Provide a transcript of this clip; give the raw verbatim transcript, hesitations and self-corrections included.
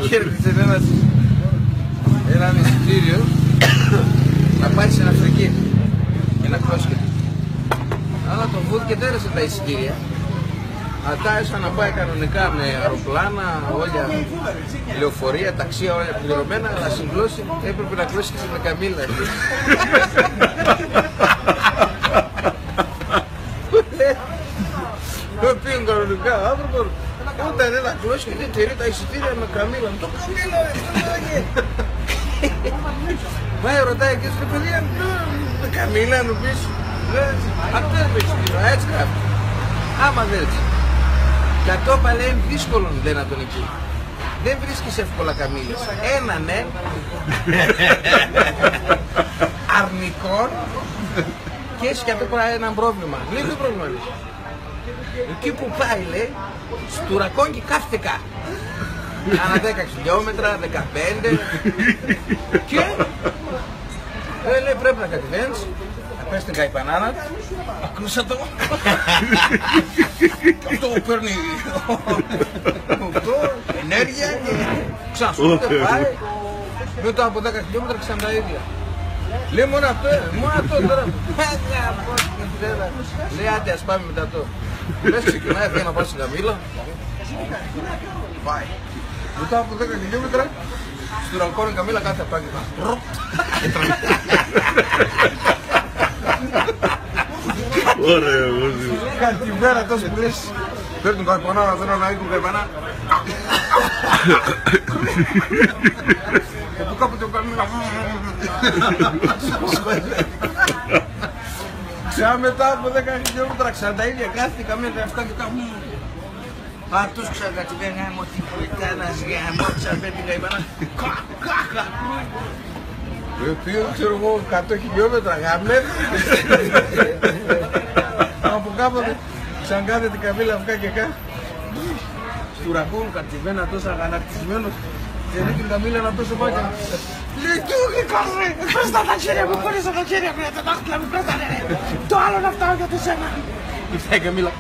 Κέρδισε ένας, έναν εισιτήριο να πάει στην Αφρική, έναν κλώσκι. Αλλά τον βούθκεν, ετέρεσεν τα εισιτήρια. Ατά έσαν να πάει κανονικά με αεροπλάνα, όλα, λεωφορεία, ταξία, όλα πληρωμένα, αλλά σην κλώσκην έπρεπεν να κλώσκεται με καμήλα. Που λέει, το οποίο κανονικά άνθρωπος, όταν ένα κλώσκι, δεν τηρεί τα εισιτήρια με καμήλα. Το καμήλα, ρε, το λέγε. Πάει, ρωτάει εκεί, «Ρε παιδιά, με καμήλα, να πεις?» Λέει, «Ατέ το εισιτήριο, έτσι γράφει. Άμα δεν έτσι.» Και ατό πα, λέει, είναι δύσκολο, λέει, να τον εκεί. Δεν βρίσκεις εύκολα καμήλες. Έναν, ε, αρνητικό, και έχει και ατό πα έναν πρόβλημα. Λέει, «Τι πρόβλημα έχεις?» Εκεί που πάει, λέει, στουρακώνει και κάθεται κα. Ανά δέκα χιλιόμετρα, δεκαπέντε. Και, ε, λέει, «Πρέπει να κατηβαίνεις, να παίρνεις την καϊπανάνα, ακρούσα το.» Και ατό παίρνει αυτό, ενέργεια και ξανασπούται, πάει. Μετά από δέκα χιλιόμετρα ξανά τα ίδια. Λέει, «Μόνο ατό, ε, μόνο ατό τώρα.» Λέει, «Άντε, ας πάμε με τ' ατό.» Λες, ξεκινάει, θέλει να πάει στην καμήλα. Πάει. Μετά από δέκα χιλιόμετρα, στουρακώνει η καμήλα, κάθεται απ' άκρη. Ωραίο, ωραίο. Κατηβαίν' ατός που λες, παίρνει την καϊπανάνα, θέλω να έχω καϊπανά. Και που κάποτε ο καμήλα. Ξα μετά από δέκα χιλιόμετρα, ξα τα ίδια, κάθεται η καμήλα, αυτά και κάπου. Ατός ξα κατηβαίν', γαμώ την πουιτάνα σ', γαμώ, ξα παίρνει την καϊπανά. Κα, κα, κα. Ρε, τι, ξέρω εγώ, εκατό χιλιόμετρα, γαμέ. Από κάποτε, ξαν κάθεται η καμήλα, αυτά και κα. Στουρακών', κατηβαίν' ατός αγανακτισμένος. Και λέει την καμήλα να πέσω πάτια. Λέει, «Τι μου γλυκάς, ρε; Πες τα, τα χέρια μου, πόνεσαν τα χέρια μου, τα δάχτυλα μου, πες τα, ρε, ρε. Το άλλο να φτάω για το σένα.» Ήρθε η καμήλα.